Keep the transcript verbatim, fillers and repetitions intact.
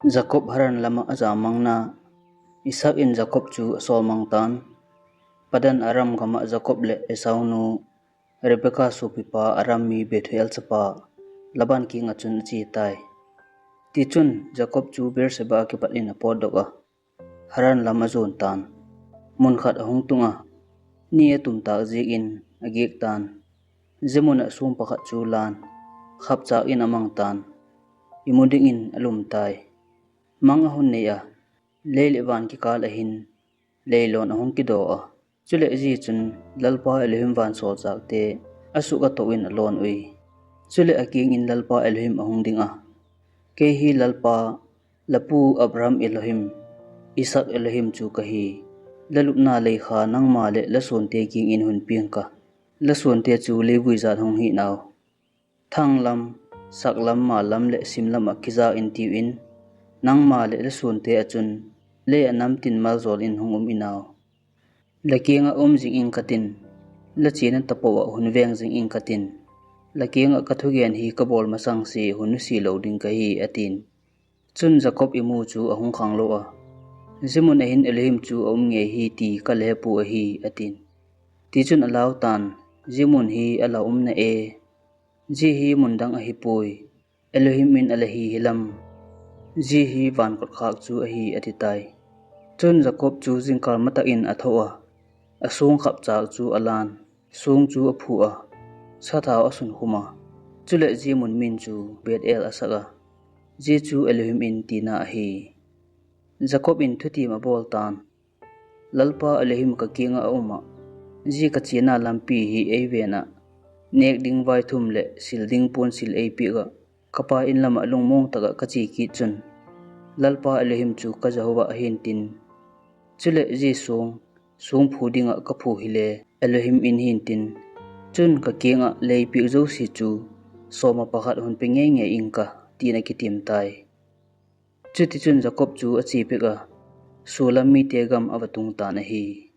Jacob Haran lama ajamangna. Isaac in Jacob chu asolmang tan. Padan Aram gama Jacob le Esau nu Rebekah sopipa Aram mi Bethuel chapa Laban kinga chun ache tai. Tichun Jacob chu Beersheba kipat in apotdoh a, Haran lam ajon tan. Mun khat ahung tung a, ni atum tak jik in agik tan. Jemuna song pakhat chu lan, khapchak in amang tan. Imu dingin alum tai. Mang ahung nei a, lei le van kikal ahin, leilon ahung kido a. Chule ji chun Lalpa Elohim vansol chakte asuh ato in alon ui. Chule akingin Lalpa Elohim ahung ding a, Kei hi Lalpa, lapu Abraham Elohim, Isaac Elohim chu kahi. Lalupna leikha nangma le lasonte kingin hunpeng ka. Lasonte chu leivui jat hung hinau. Thang lam, sak lam, mal lam le sim lam a kija in tiu in, nangma le lasonte achun lei anam tin maljol in hung um inau. Lakinga um jing ing katin, lachena tapoh a hun veng jing ing katin, lakinga kathugen hi kabol masang se hun nusi lo ding kahi, atin. Chun Jacob imu chu ahung khang lou a, Jemun ahin Elohim chu aum ngei hi ti kalepu ahi, atin. Tichun alau tan, Jemun hi ala umna e, ji hi mundang ahipoi, Elohim in ala hi hilam, ji hi vankot khak chu ahi, ati tai. Chun Jacob chu jingkal matah in atho a, asong khapchak chu alan, song chu aphu a, sathau asun khum a. Chule Jemun min chu Bethel asak a, ji chu Elohim in tina ahi. Jacob in thutim abol tan, Lalpa Elohim kakinga aum a, ji kachena lampi hi eiven a, nek ding vaithum le sil ding ponsil eipeh a, kapa in lama lungmong taka kache kit chun, Lalpa Elohim chu ka Jehovah ahin tin. Chule ji song, song phu dinga kaphu hile, Elohim in hin tin. Chun kakinga leipeh jouse chu soma pakhat hunpe ngei ngei ing ka, tin akitim tai. Chutichun Jacob chu achepek a, Sulam mite gam avatung tan ahi.